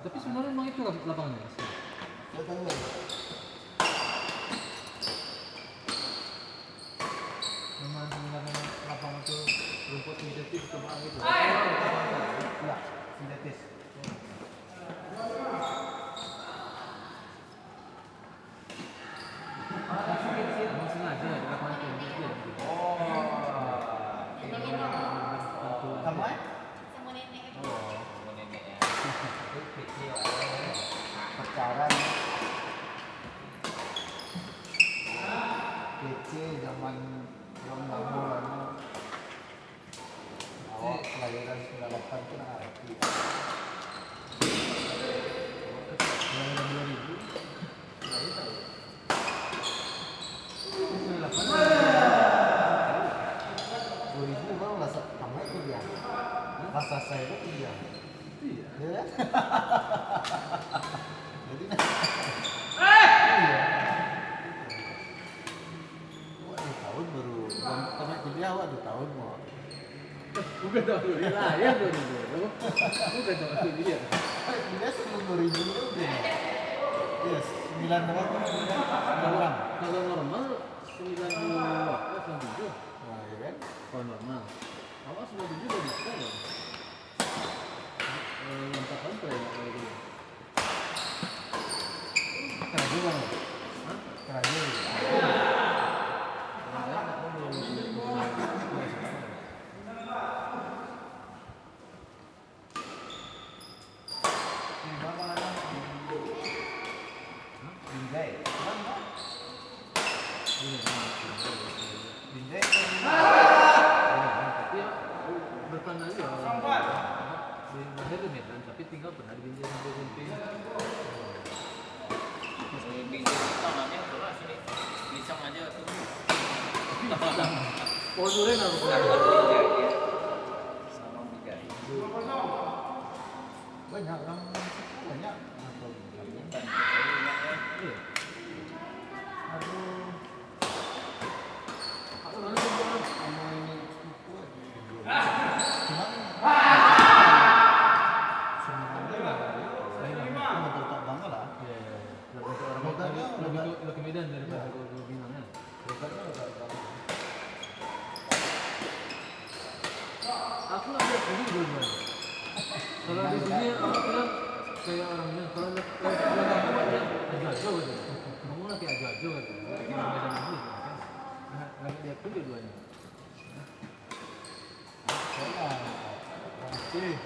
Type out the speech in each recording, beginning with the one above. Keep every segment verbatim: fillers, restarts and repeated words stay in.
Tapi sebenarnya memang itu lap-, lapangannya, Mas. Memang sebenarnya lapangan itu rumput sintetis atau apa gitu. Enggak, sintetis. Emang sengaja dilakukan itu, gitu. Oh. Sama, eh? Sama nenek. Oh, sama nenek, ya. Kecil, ya. Pacaran. Kecil zaman orang lama-lama. Awak kelahiran sembilan lapan tu nak ngarti. Kelahiran dua ribu, lahir tahu. Sembilan lapan. Dua ribu baru lah sa-, tamat kuliah. Pas selesai tu kuliah. Iya. Ya kan? Jadi, iya. Awak dua tahun baru, tamat kuliah awak dua tahun, Mak. Bukan tamat kuliah, lahir dua ribu. Bukan tamat kuliah. Kuliah sebelum dua ribu tu, Mak. Yes, sembilan berapa? Sembilan enam. Kalau normal, sembilan dua, sembilan tujuh. Nah, ya kan? Kalau normal. Awak sembilan tujuh udah bisa, kan? Eh, empat tahun terakhir, kalau gitu. Karajo, Bang? Hah? Karajo. Binjai. Binjai. Tapi ya, bertahan aja. Lahir di Medan, tapi tinggal pernah di Binjai sampai S M P. Kalau Binjai itu tanahnya keras ini. Pisang aja tumbuh. Pohon durian apa? Sabar Binjai, ya. Sabar Binjai. Banyak orang, banyak orang tahu. Iya. Aduh. Aku mana tu, Bang? Sama ini. Cuman, sebenarnya lah, lain lah. Cuma bentuk tak bangga lah. Iya, iya, iya. Lebih ke orang Medan, lebih ke, lebih ke Medan daripada ke, ke Minang, ya? Bukannya agak-agak. Aku lah biasa dulu dua-duanya. Kalau di sini, aku bilang kayak orang Minang. Kalau, kalau, kalau aku buat dia, ajo-ajo gitu. Ngomong lah kayak ajo-ajo gitu. Kayak orang Medan aja gitu, kan. Nah, agak diakui dua-duanya. Saudara. Iya.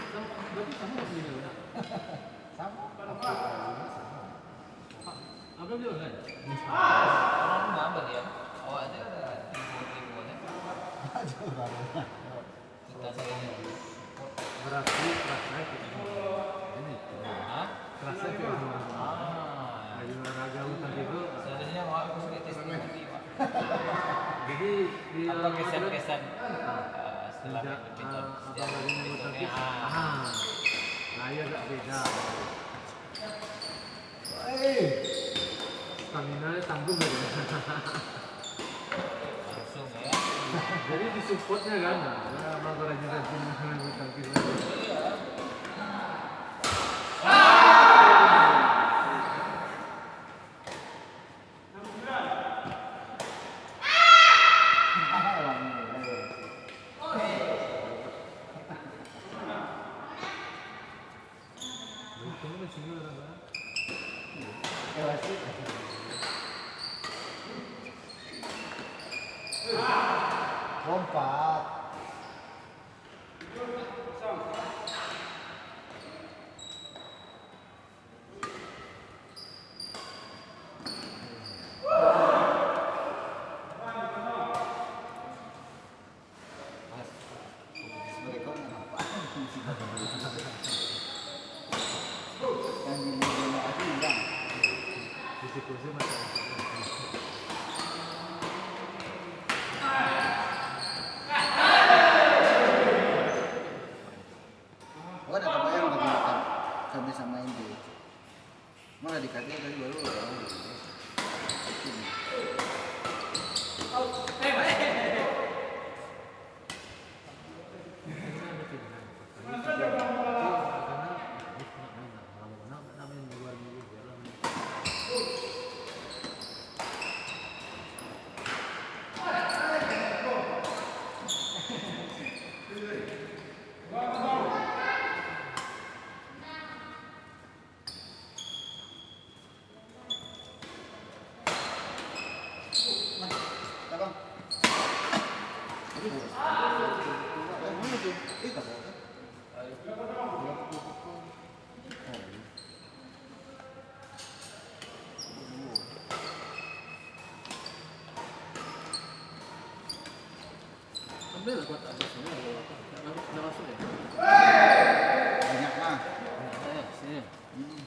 Sama, berarti sama masih muda, ya? Sama. Apa, sama. Apa dia online? Orang rumah balian. Awak aja ada timbul-timbulnya. Aja orang rumah. Kita saling support. Berarti kelas saya tidak sama. Ini. Hah? Kelas saya tidak sama. Ah. Jadi olahraga lu tadi itu. Seharusnya awak harus kritis diri, Pak. Jadi, di apa kesan-kesan, eh, setelah sejak, badminton, eh, sejak abang lagi main bulu tangkis, ah. Ah. Nah, iya agak beda. Hei. Stamina tanggung gitu. Langsung, ya. Jadi di support-nya kan, nah, ya, abang rajin-rajin main bulu tangkis. Iya. Lompat. Awak dak tabayang bagi kami sama India. Malah dikata tadi baru. Banyak lah. Hmm.